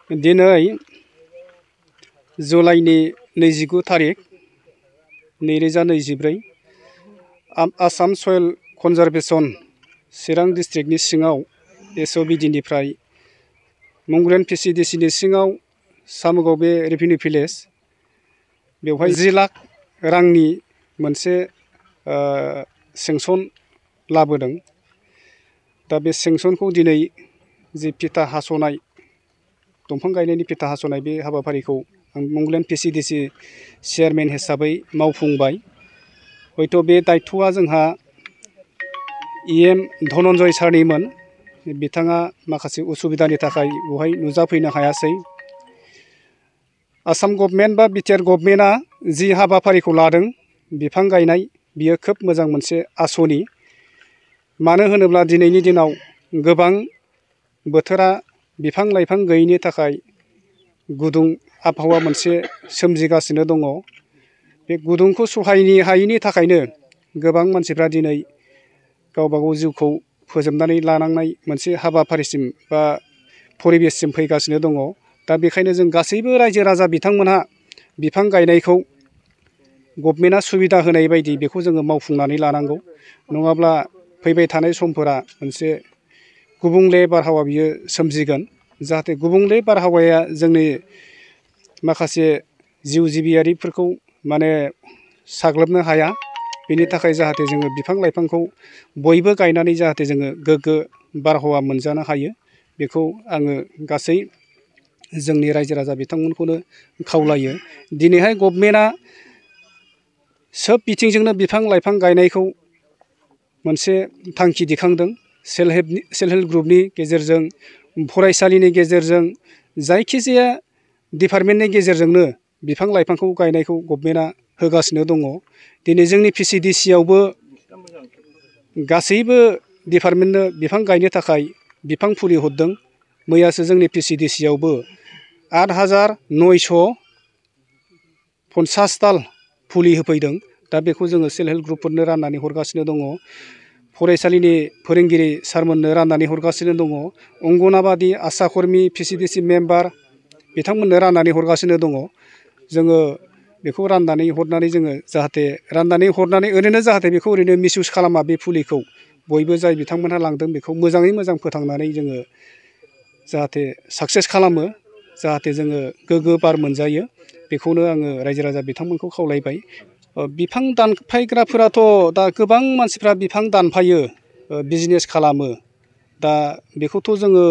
दिनै जुलाइनि 29 तारिख 2024 आसाम सयल कनजारभेशन चिरां डिस्ट्रिक्टनि सिङाव एसअबिडिनिफ्राय मंगुरियान पिसिडिसिनि सिङाव सामुगाव बे रेभिनिउ भिलेज बेवहाय 10 लाख रांनि मोनसे सेंसन लाबोदों। दा बे सेंसनखौ दिनै जि फिथा हास'नाय दंफां गायनायनि फिथा हास'नाय बे हाबाफारिखौ आं मंगुरियान पिसिडिसि चेयारमेन हिसाबै मावफुंबाय। हयथ' बे दायथ'आ जोंहा इएम धनन्जय सारनिमोन। बिथाङा माखासे उसुबिदानि थाखाय बेवहाय नुजाफैनो हायासै। आसाम गभर्नमेन्ट बा बिटिआर गभर्नमेन्टआ जि हाबाफारिखौ लादों बिफां गायनाय बियो खोब मोजां मोनसे आसनि। मानो होनोब्ला दिनैनि दिनाव गोबां बोथोरा बिफां लाइफां गैयैनि थाखाय गुदुं आबहावा मोनसे सोमजिगासिनो दङ। बे गुदुंखौ सहायनो हायैनि थाखायनो गोबां मानसिफ्रा दिनै गावबा गाव जिउखौ फोजोबनानै लानांनाय मोनसे हाबाफारिसिम बा परिबेससिम फैगासिनो दङ। दा बेखायनो जों गासैबो रायजो राजा बिथांमोनहा बिफां गायनायखौ गभर्नमेन्टआ सुबिदा होनाय बायदि बेखौ जोङो मावफुंनानै लानांगौ। नङाब्ला फैबाय थानाय समफोरा मोनसे गुबुंले बारहावा बियो सोमजिगोन। जाहाथे गुबुंले बारहावाया जोंनि माखासे जिउ जिबियारिफोरखौ माने साग्लोबनो हाया। बेनि थाखाय जाहाथे जोङो बिफां लाइफांखौ बयबो गायनानै जाहाथे जोङो गोग्गो बारहावा मोनजानो हायो बेखौ आङो गासै जोंनि रायजो राजा बिथांमोनखौनो खावलायो। दिनैहाय गभर्नमेन्टआ सोब बिथिंजोंनो बिफां लाइफां गायनायखौ मोनसे थांखि दिखांदों। सेल्फ हेल्प ग्रुपनि गेजेरजों फरायसालिनि गेजेरजों जायखिजाया डिपार्टमेन्टनि गेजेरजोंनो बिफां लाइफांखौ गायनायखौ गभर्नमेन्टआ होगासिनो दङ। दिनै जोंनि पिसिडिसिआवबो गासैबो डिपार्टमेन्टनो बिफां गायनो थाखाय बिफां फुलि हरदों। मैयासो जोंनि पिसिडिसिआवबो 8,950 दाल फुलि होफैदों। दा बेखौ जोङो सेल्फ हेल्प ग्रुपफोरनो राननानै हरगासिनो दङ। फरायसालिनि फोरोंगिरि सारमोननो राननानै हरगासिनो दङ। अंगनाबादि आसा कर्मि पिसिडिसि मेम्बार बिथांमोननो राननानै हरगासिनो दङ। जोङो बेखौ राननानै हरनानै जोङो जाहाथे ओरैनो जाहाथे बेखौ ओरैनो मिसइउस खालामा। बे फुलिखौ बयबो जाय बिथांमोनहा लांदों बेखौ मोजाङै मोजां फोथांनानै जोङो जाहाथे साक्सेस खालामो। जाहाथे जोङो गोग्गो बार मोनजायो बेखौनो आङो रायजो राजा बिथांमोनखौ खावलायबाय। बिफां दानफायग्राफोराथ' दा गोबां मानसिफ्रा बिफां दानफायो बिजनेस खालामो। दा बेखौथ' जोङो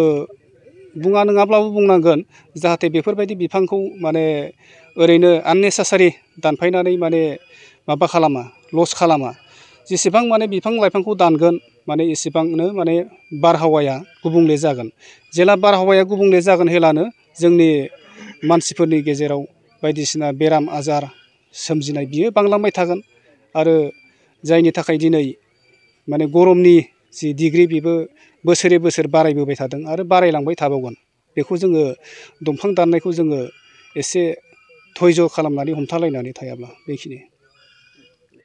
बुङा नङाब्लाबो बुंनांगोन जाहाथे बेफोरबायदि बिफांखौ माने ओरैनो आननेसेसारि दानफायनानै माने माबा खालामा लस खालामा। जेसेबां माने बिफां लाइफांखौ दानगोन माने एसेबांनो माने बारहावाया गुबुंले जागोन। जेला बारहावाया गुबुंले जागोन हेलानो जोंनि मानसिफोरनि गेजेराव बायदिसिना बेराम आजार सोमजिनाय बियो बांलांबाय थागोन। आरो जायनि थाखाय दिनै माने गरमनि जि डिग्रि बेबो बोसोरै बोसोर बारायबोबाय थादों आरो बारायलांबाय थाबावगोन। बेखौ जोङो दंफां दाननायखौ जोङो एसे धैज' खालामनानै हमथालायनानै थायाब्ला बेखिनि।